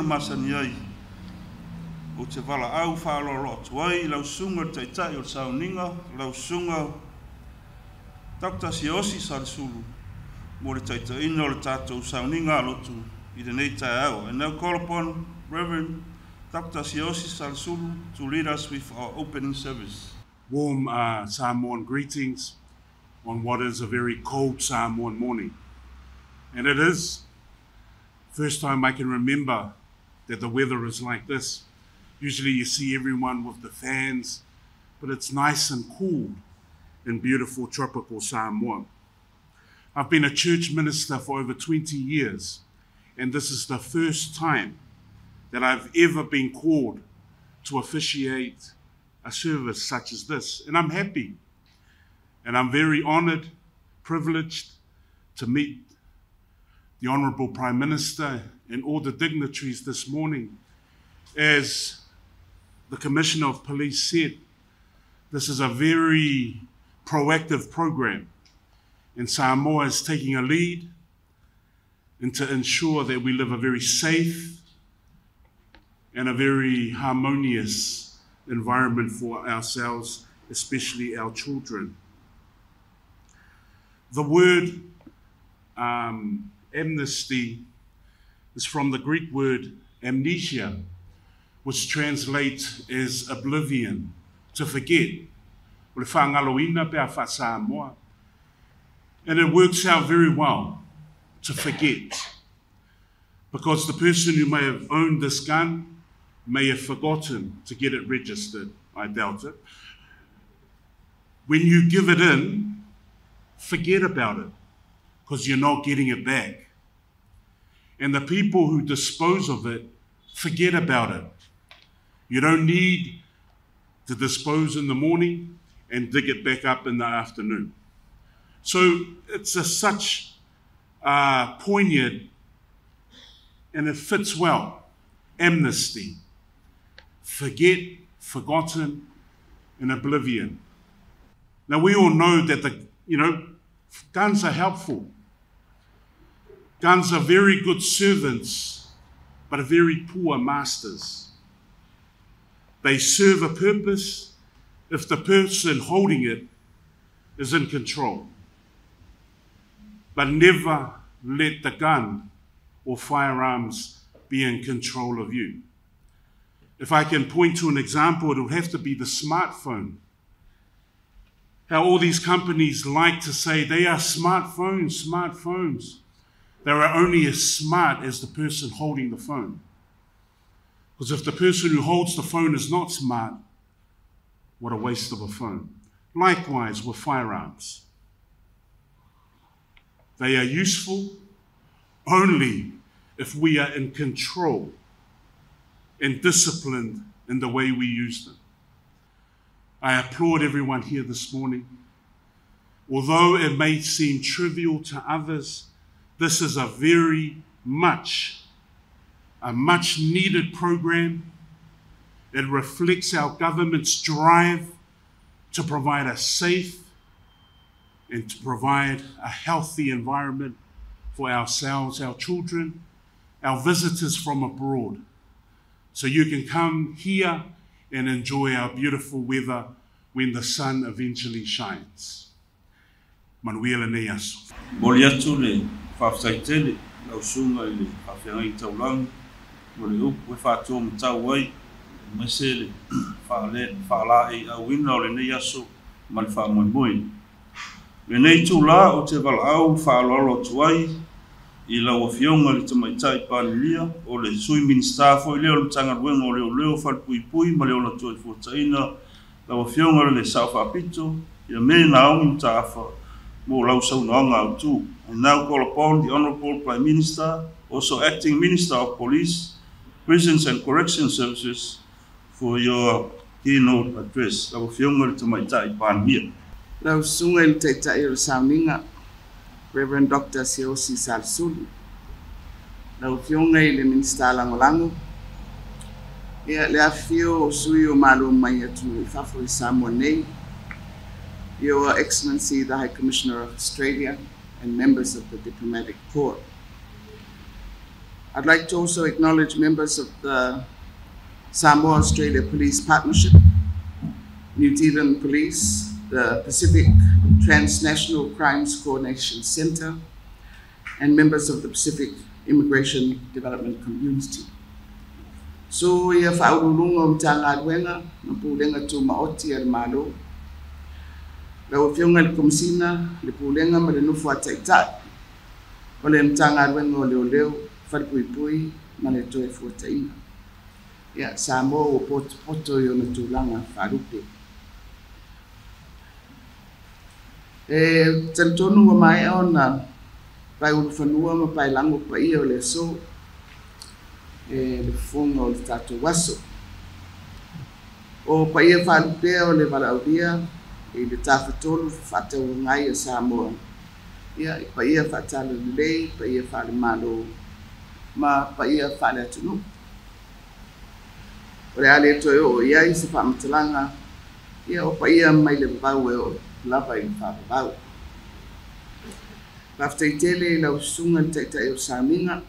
masani ai, ou te valaau faaaloalo atu ai i lau susuga i le Taitai o le Sauniga, lau susuga Dr. Siaosi Salesulu, mo le taitaiina o le tatou sauniga a lotu i lenei taeao. I now call upon Reverend Dr. Siaosi Salesulu to lead us with our opening service. Warm Samoan greetings on what is a very cold Samoan morning. And it is first time I can remember that the weather is like this. Usually you see everyone with the fans, but it's nice and cool in beautiful tropical Samoa. I've been a church minister for over 20 years, and this is the first time that I've ever been called to officiate a service such as this. And I'm happy, and I'm very honoured, privileged to meet the Honourable Prime Minister and all the dignitaries this morning. As the Commissioner of Police said, this is a very proactive program, and Samoa is taking a lead and to ensure that we live a very safe and a very harmonious environment for ourselves, especially our children. The word amnesty is from the Greek word amnesia, which translates as oblivion, to forget. O le faagaloina pe a faa-Samoa. And it works out very well to forget, because the person who may have owned this gun may have forgotten to get it registered. I doubt it. When you give it in, forget about it, because you're not getting it back. And the people who dispose of it, forget about it. You don't need to dispose in the morning and dig it back up in the afternoon. So it's a such poignant, and it fits well, amnesty. Forget, forgotten, and oblivion. Now we all know that guns are helpful. Guns are very good servants, but are very poor masters. They serve a purpose if the person holding it is in control. But never let the gun or firearms be in control of you. If I can point to an example, it would have to be the smartphone. How all these companies like to say they are smartphones, smartphones. They are only as smart as the person holding the phone. Because if the person who holds the phone is not smart, what a waste of a phone. Likewise with firearms. They are useful only if we are in control and disciplined in the way we use them. I applaud everyone here this morning. Although it may seem trivial to others, this is a very much, a much needed program. It reflects our government's drive to provide a safe and to provide a healthy environment for ourselves, our children, our visitors from abroad. So you can come here and enjoy our beautiful weather when the sun eventually shines. Manuia lenei aso. Momoli atu le faafetai tele i lau susuga i le faafeagai taulagi mo le upu e faatuamatau ai aemaise le faalaeiauina o lenei aso ma le faamoemoe. I lenei itulā ou te valaau faaaloalo atu ai i lau Afioga i le Tamaitai Palemia, o le Sui Minisita foi lea o le Matagaluega o Leoleo, Falepuipui ma le Ola Toefuataiga, lau Afioga i le Sao Faapito, Fiame Naomi Mataafa, mo lau saunoaga autu. I now call upon the Honourable Prime Minister, also Acting Minister of Police, Prisons and Correction Services, for your keynote address. Lau Afioga i le Tamaitai Palemia. Lau Susuga i le Taitai o le Sauniga, Reverend Dr. Siaosi Salesulu, lau Afioga i le Minisita Lagolago, ia le afifio o sui o Malo mai atunuu i fafo i Samoa nei, Your Excellency the High Commissioner of Australia and members of the Diplomatic Corps. I'd like to also acknowledge members of the Samoa Australia Police Partnership, New Zealand Police, the Pacific Transnational Crimes Coordination Centre, and members of the Pacific Immigration Development Community. So ia Faauluuluga o Matagaluega ma Pulega Tumaoti a le Malo, lau Afioga i le Komesina, le Pulega ma le Nofo a Taitai o le Matagaluega o Leoleo, Falepuipui ma le Toefuataiga. Ia, Samoa ua potopoto i ona tulaga faalupe. E talitonu ua maea ona paeulufanua ma paelago paia o le aso e le fofoga o le tatou aso. O paia faalupea o le valaaulia i le tafatolu fefaatauagai a Samoa, ia, i paia faatalalelei, paia faalemalo ma paia faaleatunuu. O le a le toe oo i ai se faamatalaga, ia o paia mai le vavau e oo lava i le faavavau. Faafetai tele i lau susuga i le Taitai o Sauniga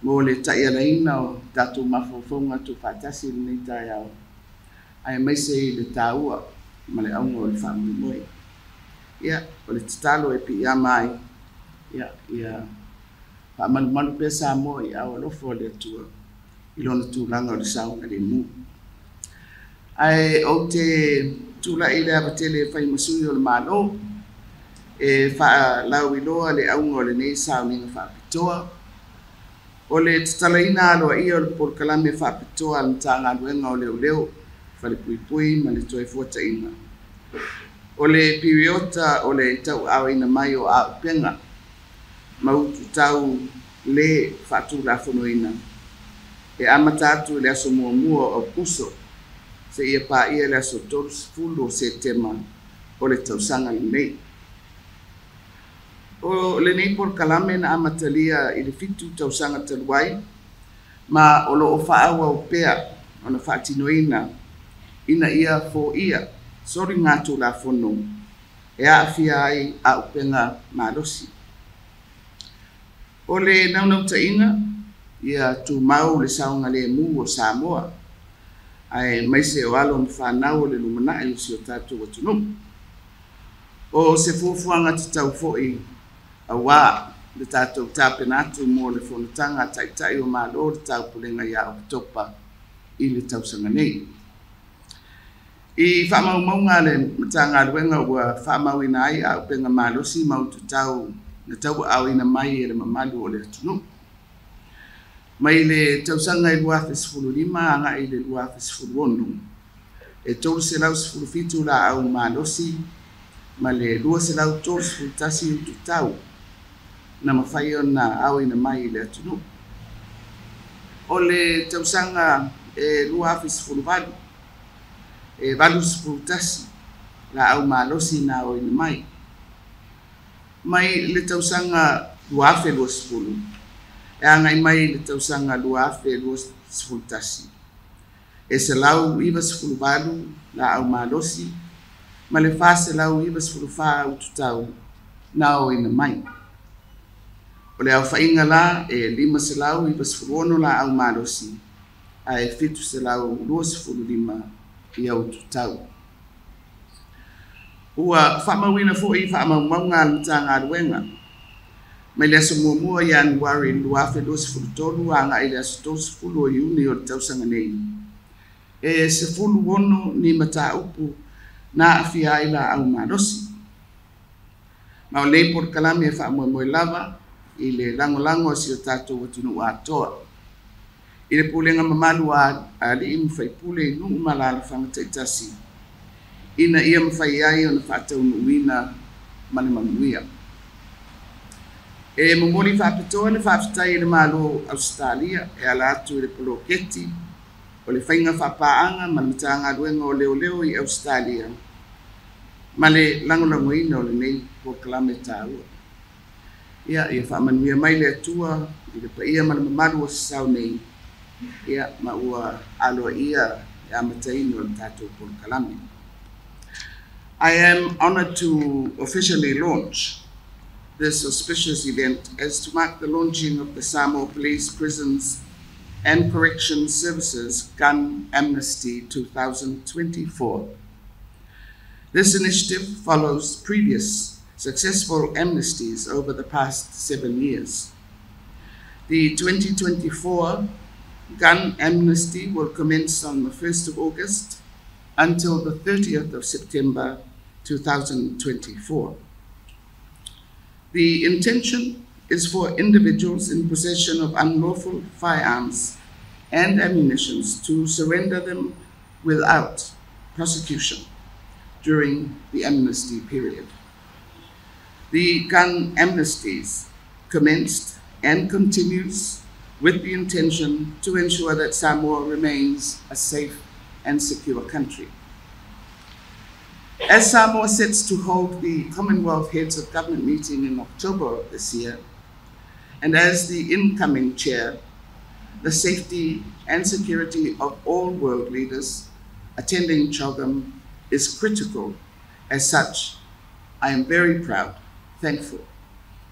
mo le taialaina o tatou mafaufauga tuufaatasi i lenei taeao, aemaise i le taua ma le auga o le faamoemoe. Ia, o le tatalo e piiama ai, ia, ia faamalumalu pea Samoa i aao alofa o le Atua i lona tulaga o le saogalemu. Ae ou te tulai i le ava tele e fai ma sui o le Malo e faalauiloa le auga o lenei sauniga faapitoa, o le tatalaina aloaia o le polokalame faapitoa a le Matagaluega o Leoleo, Falepuipui ma le Toefuataiga, o le piriota o le tauaaoina mai o auupega ma ututau le faatulafonoina e amata atu i le aso 1 o Aokuso seia paia le aso 30 o Setema o le tausaga lenei. O lenei polokalame na amatalia i le 7 tausaga talu ai ma o loo faaauau pea ona faatinoina ina ia foia soligatulafono e aafia ai auupega malosi. O le naunautaiga ia tumau le saogalemu o Samoa aemaise o alo ma fanau o le lumanai o si o tatou atunuu. O se fuafuaga tatau foi auā le tatou tapena atu mo le fonotaga a Taitai o Malo o le Taupulega ia Oketopa i le tausaga nei. I faamaumauga a le Matagaluega ua faamauina ai auupega malosi ma ututau na tauaaoina mai e le mamalu o le atunuu. Mai le tausaga e 2015 agai i le 2016, e 317 laau malosi ma le 231 ututau na mafai ona aoina mai i le atunuu. O le tausaga e 2018, e 81 laau malosi na aoina mai. Mai le tausaga 2020, e agai mai le tausaga 2021, e 198 laau malosi ma le 494 ututau na aoina mai. O le aofaiga la e 596 laau malosi ae 725 ia ututau. Ua faamauina foi faamaumauga a le Matagaluega mai le aso 1 Ianuari 2023 agai i le aso 30 o Iuni o le tausaga nei, e 16 ni mataupu na aafia ai laau malosi. Ma o lenei polokalame e faamoemoe lava i le lagolago a si o tatou atunuu atoa i le pulega mamalu a alii ma faipule i nuu ma alaalafaga taitasi ina ia mafai ai ona faataunuuina ma le manuia. E momoli faapitoa le faafetai i le Malo Ausetalia e ala atu i le poloketi o le faiga faapaaga ma le Matagaluega o Leoleo i Ausetalia ma le lagolagoina o lenei polokalame taua. Ia, ia faamanuia mai le Atua i le paia ma le mamalu o se sau nei, ia, ma ua aloaia le amataina o le tatou polokalame. I am honored to officially launch this auspicious event as to mark the launching of the Samoa Police, Prisons and Correction Services Gun Amnesty 2024. This initiative follows previous successful amnesties over the past 7 years. The 2024 Gun Amnesty will commence on the 1st of August until the 30th of September 2024. The intention is for individuals in possession of unlawful firearms and ammunitions to surrender them without prosecution during the amnesty period. The gun amnesties commenced and continues with the intention to ensure that Samoa remains a safe and secure country. As Samoa sets to hold the Commonwealth Heads of Government meeting in October of this year, and as the incoming chair, the safety and security of all world leaders attending CHOGM is critical. As such, I am very proud, thankful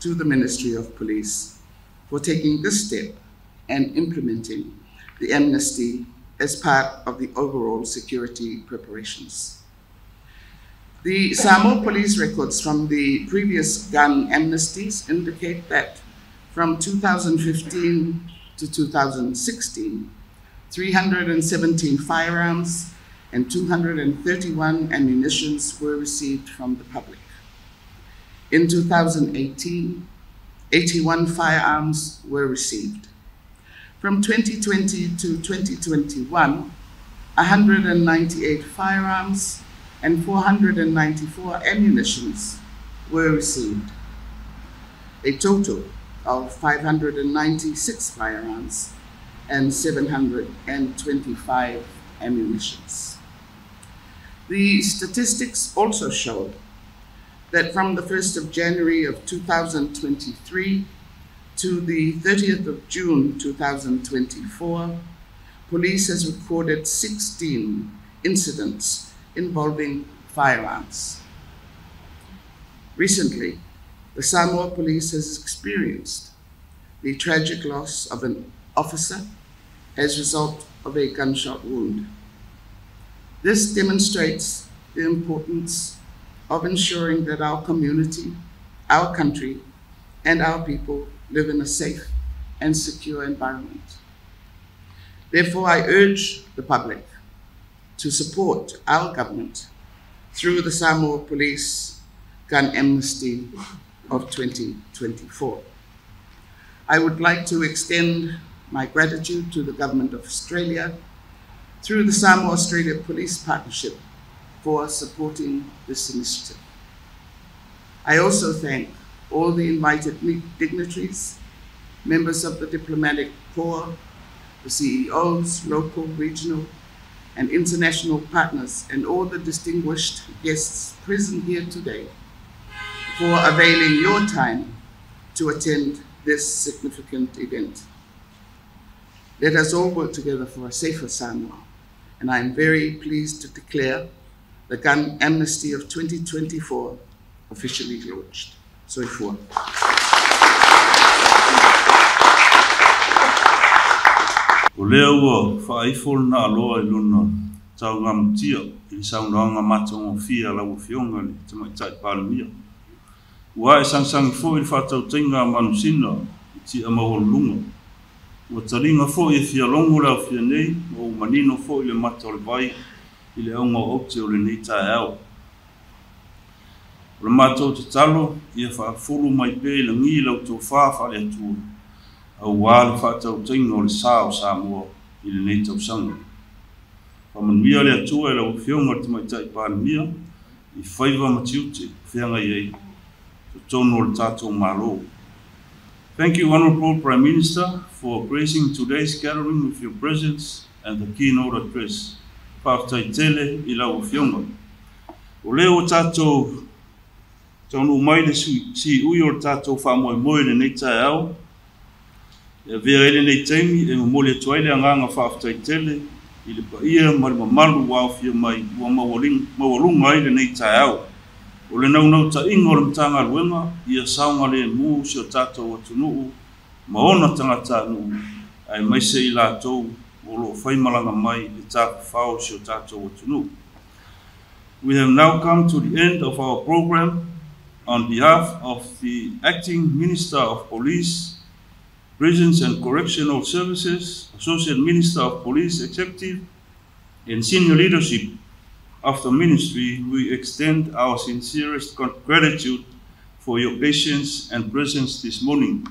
to the Ministry of Police for taking this step and implementing the amnesty as part of the overall security preparations. The Samoa Police records from the previous gun amnesties indicate that from 2015 to 2016, 317 firearms and 231 ammunitions were received from the public. In 2018, 81 firearms were received. From 2020 to 2021, 198 firearms and 494 ammunitions were received. A total of 596 firearms and 725 ammunitions. The statistics also showed that from the 1st of January of 2023 to the 30th of June 2024, police has recorded 16 incidents involving firearms. Recently, the Samoa Police has experienced the tragic loss of an officer as a result of a gunshot wound. This demonstrates the importance of ensuring that our community, our country, and our people live in a safe and secure environment. Therefore, I urge the public to support our government through the Samoa Police Gun Amnesty of 2024. I would like to extend my gratitude to the Government of Australia through the Samoa Australia Police Partnership for supporting this initiative. I also thank all the invited dignitaries, members of the diplomatic corps, the CEOs, local, regional, and international partners, and all the distinguished guests present here today for availing your time to attend this significant event. Let us all work together for a safer Samoa, and I am very pleased to declare the Gun Amnesty of 2024 officially launched. Soifua. O lea ua faaifo lena aloa i lona taugamatia i le saunoaga matagofie a lau Afioga le Tamaitai Palemia. Ua ae sagisagi foʻi le faatautaiga a manusina i ti'a maualuluga. Ua taliga foʻi e fialogo le aofia nei ma ua manino foʻi le mata o le vai i le auga o aute o lenei taeao. O le matou tatalo ia faafulu mai pea i lagi lau tofā faale-Atua auā le faatautaiga o le sā o Samoa i lenei tausaga. Faamanuia le Atua i lau Afioga le Tamaitai Palemia i faiva ma tiute feagai ai totonu o le tatou Malo. Thank you, Honorable Prime Minister, for gracing today's gathering with your presence and the keynote address. Faafetai tele i lau Afioga. O lea ua tatou taunuu mai le siui o le tatou faamoemoe i lenei taeao, e avea ai lenei taimi e momoli atu ai le agaga faafetai tele i le paia ma le mamalu ua aofia mai ua maualuga ai lenei taeao. O le naunautaiga o le Matagaluega ia saogalemu si o tatou atunuu ma ona tagatanuu aemaise i latou o lo o faimalaga mai e tafafao si o tatou atunuu. We have now come to the end of our program. On behalf of the Acting Minister of Police, Prisons and Correctional Services, Associate Minister of Police Executive, and senior leadership of the ministry, we extend our sincerest gratitude for your patience and presence this morning.